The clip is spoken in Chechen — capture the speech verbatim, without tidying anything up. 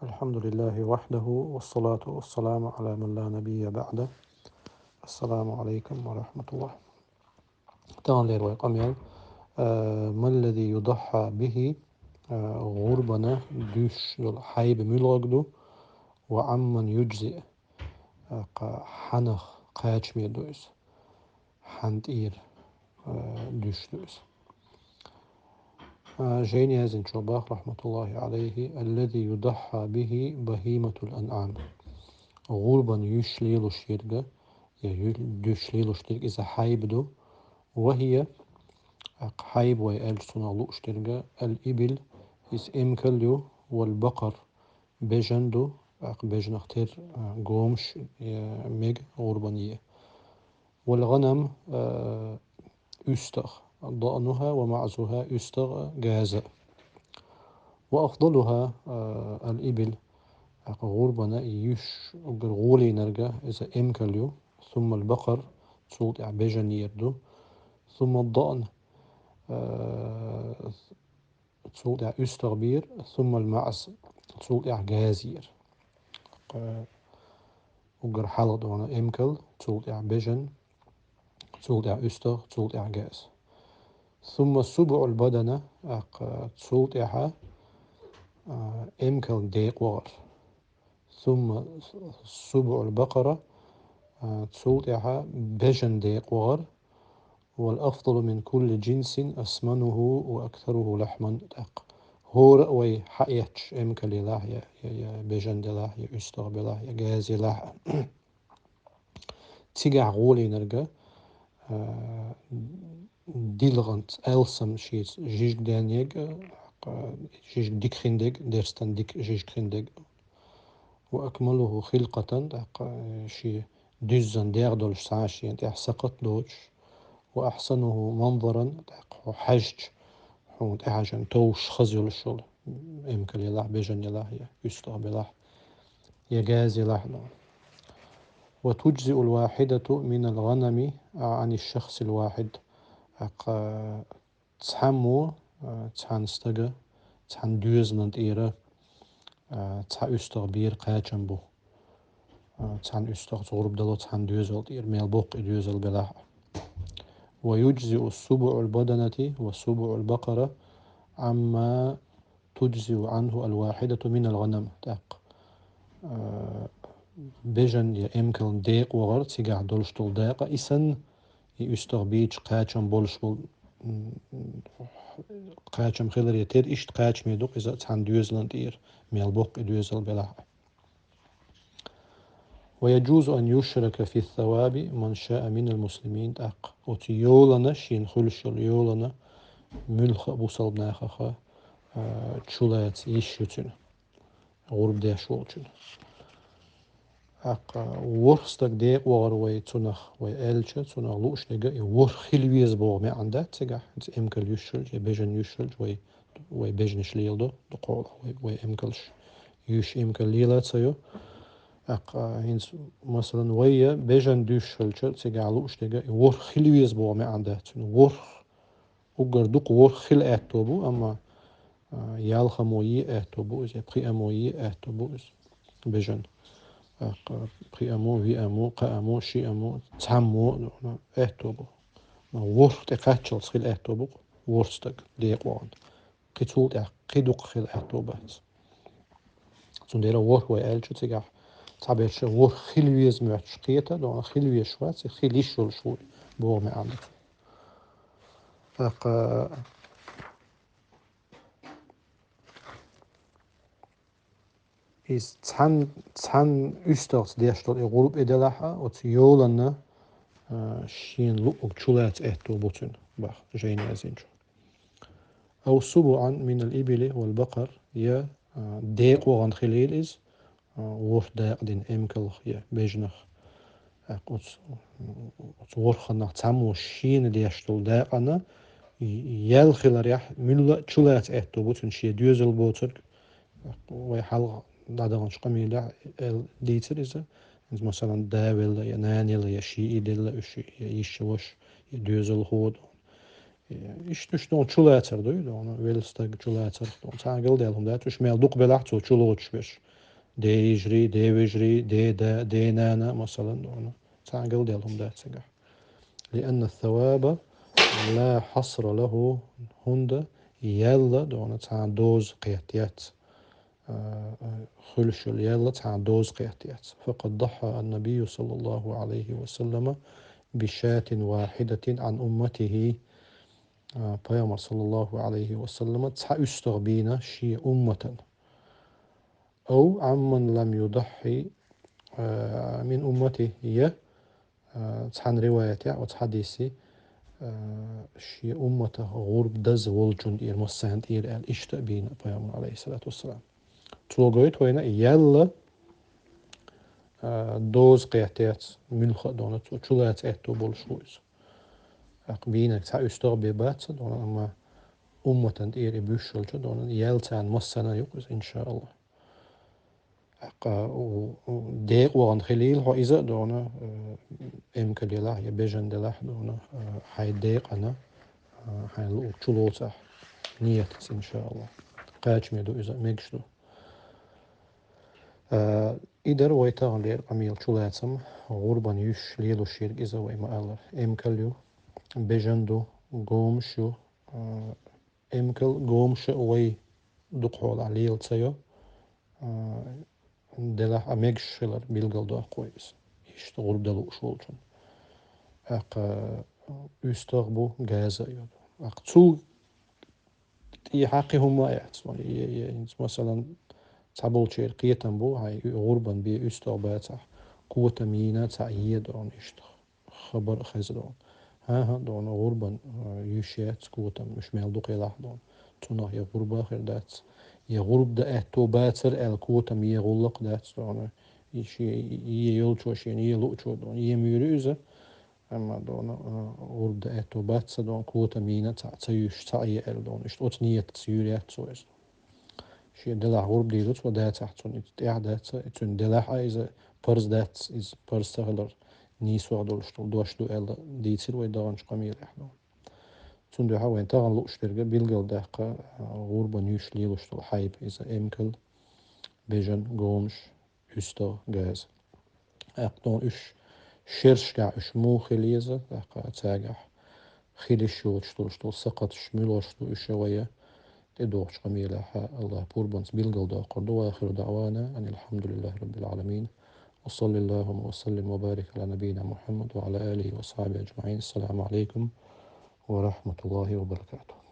الحمد لله وحده والصلاة والسلام على من لا نبي بعده. السلام عليكم ورحمة الله. Таханлера вай къамел, а, ما الذي يضحى به, а, гӀурбана дуьйш йолу хьайба муьлхарг ду, وعمن يجزئ, а, кха-, хьанах кхачаме ду иза, хьан тӀера, а, дуьйш ду иза. А, жайна яздинчо бах, رحمة الله عليه: الذي يضحى به بهيمة الأنعام. ГӀурбана юьйш лелош ерг, я ю-, дуьйш лелош дерг иза хьайба ду. وهي, а, хьайба вай аьлча цунах лууш дерг, الإبل, иза эмкал ю, والبقر, бежан ду, а, бежанах тера, а, гомаш, я мега гӀурбана е. والغنم, а, уьстагӀ, ضأنها ومعزها, уьстагӀ а, газа а. وأفضلها, а, الإبل, а, гӀурбана юьйш уггар гӀолийнарг иза эмкал ю, ثم البقر, цул тӀаьхьа бежан ер ду, ثم الضأن, а, цул тӀаьхьа уьстагӀ бер, ثم المعز, цул тӀаьхьа газа ер. Кха-, уггар хьалха ду хьуна эмкал, цул тӀаьхьа бежан, цул тӀаьхьа уьстагӀ, цул тӀаьхьа газа. ثم سبع البدنة, а, кха-, цул тӀаьхьа, а, эмкал декъа вахар. ثم سبع البقرة, а, цул тӀаьхьа бежан декъа вахар. والأفضل من كل جنس أسمنه وأكثره لحما, тӀаккха хӀора а вай хьаэцча эмкал елахь, я, я, я бежан делахь, я уьстагӀ белахь, я газа елахь. Цигахь гӀолийнарг, а, дилгӀанца алсам шеца жижиг даьннег, а, жижиг дика хиндег, дерстан дика жижиг хиндег. وأكمله خلقة, тӀаккха, э, шен дуьззина дегӀ долуш цхьа а шена тӀехь сакхат доцуш. وأحسنه منظرا, тӀаккха хьо хьаьжча, хьуна тӀехьажан товш хаза йолуш йолу, эмкал елахь, бежан елахь, я уьстагӀ белахь, я газа елахь. وتجزئ الواحدة من الغنم عن الشخص الواحد, тӀаккха цхьаммо, а, цхьана стага, цхьана доьзалан тӀера, а, цхьа уьстагӀ бер кхачам бу. А, цхьана уьстагӀца гӀурба дало цхьана доьзал тӀера, мел боккха и доьзал белахь а. ويجزئ سبع البدنة وسبع البقرة عما تجزئ عنه الواحدة من الغنم, тӀаккха, а, бежан я эмкалан декъа вахар, цигахь долуш долу дакъа, и санна, и уьстагӀ бийча кхачам болуш болу, м, кхачам хиларе тера, иштта кхачаме ду-кх иза цхьана доьзалан тӀера, мел боккха и доьзал белахь а. ويجوز أن يشرك في الثواب من شاء من المسلمين, тӀаккха оцу йолана, шена хуьлуш йолу йолана, муьлхха а бусалба нахаха, а, чулаца йиш ю цуьнан, гӀурба деш волчун. ТӀаккха ворхӀ стаг декъа вахар вай цунах, вай аьлча, цунах лууш дерг и ворхӀ хила веза боху маьӀна дац цигахь, хӀинца эмкал юьсшалча, я бежан юьсшалча вай, вай бежанаш леладо, дукхахьолахь вай, вай эмкалш юьйш эмкал лела а ца йо. ТӀаккха хӀинца, масалан, вай я бежан дуьсшалча, цигахь лууш дерг и ворхӀ хила веза боху маьӀна дац цуьнан. ВорхӀ, уггар дукха ворхӀ хила аьтто бу, амма, а, ялхаммо е аьтто бу иза, я пхиаммо е аьтто бу иза, бежан. ТӀаккха пхиаммо, виаммо, кхааммо, шиаммо, цхьаммо аьтто бу. ВорхӀ тӀе кхаччалц хила аьтто бу-кх, ворхӀ стаг декъа вахана. Кхин цул тӀаьхьа кхин дукха хила аьтто бац. Цундела ворхӀ вай аьлча цигахь, цхьаберш ворхӀ хила веза моьттуш кхета, но хила везаш вац, и хила йиш йолуш ву боху маьӀна ду. ТӀаккха иза цхьана, цхьана уьстагӀца деш долу и гӀурба и делахь а, оцу йоланна, а, шена луъург чулаца аьтто бу цуьнан, бах, жайна яздинчо. أو سبعا من الإبل والبقر, я, а, декъа вахана хилийла иза, а, ворхӀ дакъа дина эмкалх я бежанах. ТӀаккха оцу, оцу ворхӀаннах цхьаммо шена деш долу дакъана ял хиларехь, муьлла а чулаца аьтто бу цуьнан шен доьзал боцург. Вай хьалха дӀадаханчу къамелехь аьлла дийцира иза. ХӀинца, масалан, да велла, я нана елла, я шиъ и делла, уьш я йиша, я ваша, я доьзалхо ду. Иштта уьш дона чулацар дуй, дона велла стаг чулацар, дона цхьана галдаьлла хӀума дац, уьш мел дукха белахь а цо чулоцуш берш. Ден йижарий, ден вежарий, ден да, ден нана, масалан, дона цхьана галдаьлла хӀума дац цигахь. لأن الثواب لا حصر له, хӀунда ял дона цхьана доза кхетта яц. Э, э, хуьлуш йолу ял цхьана доза кхетта яц. فقد ضحى النبي صلى الله عليه وسلم بشاة واحدة عن أمته. Э, Пайхамар, саллаллаху алейхи ва саллама, цхьа уьстагӀ бийна шен умматан. أو عمن لم يضح, э, من أمته, я, э, цхьана риваятехь, оцу хьадисе, э, шен умматах гӀурба даза волчунна тӀера, массарна тӀера аьлла, иштта а бийна Пайхамар, алейхиссалату вассалам. Цо гойту вайна, ял, э, доза кхетта яц, муьлхха а дона, цо чулаца аьтто болуш ву иза. ТӀаккха бийнарг цхьа уьстагӀ бен бац дона, амма умматан тӀера и буьсуш йолчу дона ял царна массарна а ю-кх иза, иншааллахӀ. ТӀаккха у, у, декъа вахана хилийла хьо иза а дона, э, эмкал елахь я бежан делахь а дона, э, хьайн декъана, э, хьайн лу-, чулоцахь ниятаца, иншааллахӀ. Кхачаме ду иза, мегаш ду. Э, и дара вай тахана леррина къамелан чулацам, гӀурбан юьсуш лелош ерг иза вай ма-аллара. Эмкал ю, бежан ду, гомаш ю, э, эмкал, гомаш а вай дукхахьолахь лела ца йо, а, делахь а мегаш хилар билгалдоккху вай иза. Иштта гӀурба дан лууш волчунна. ТӀаккха уьстагӀ бу, газа а йо. ТӀаккха цул тӀехьа кхин хӀумма а яц. Вай, е, е, масалан, цхьаболчеран кхетам бу, хьайн гӀурбан бен уьстагӀ бацахь, котам йийна цхьаъ е дона иштта. Хабар а хеза дона. ХӀан-хӀа, дона гӀурбан, а, юьсуш яц котам, уьш мел дукха елахь а дона. Цунах я гӀурба хир дац, я гӀурба дан аьтто бацара аьлла котам е гӀуллакх дац дона. И шен е йолчо шена е луучо дона е ма юьйр иза. Амма дона, а, гӀурба дан аьтто бац ца дона, котам йийна цхьаъ ца юьсуш, цхьаъ е аьлла дона. Иштта оцу ниятаца юьйр яц цо иза. Шен делахь гӀурба дийр ду цо, дацахь цунна иза тӀехь дац, цуьнан делахь а иза парз дац, иза парз ца хилар нийсо долуш долу дош ду аьлла дийцира вай даханчу къамелехь дона. Цундела вайн тахана лууш дерг билгалдаккха, а, гӀурбан юьсуш лелош долу хьайба иза: эмкал, бежан, гомаш, уьстагӀ, газа. ТӀаккха дона уьш шерашкахь уьш муха хила еза, тӀаккха цаьргахь хила йиш йоцуш долуш долу сакхаташ муьлш ду, уьш а вай тӀедогӀучу къамелехь АллахӀа пурбанца билгалдоккхур ду. وآخر دعوانا أن الحمد لله رب العالمين. وصل اللهم وسلم وبارك على نبينا محمد وعلى آله وصحبه أجمعين. السلام عليكم ورحمة الله وبركاته.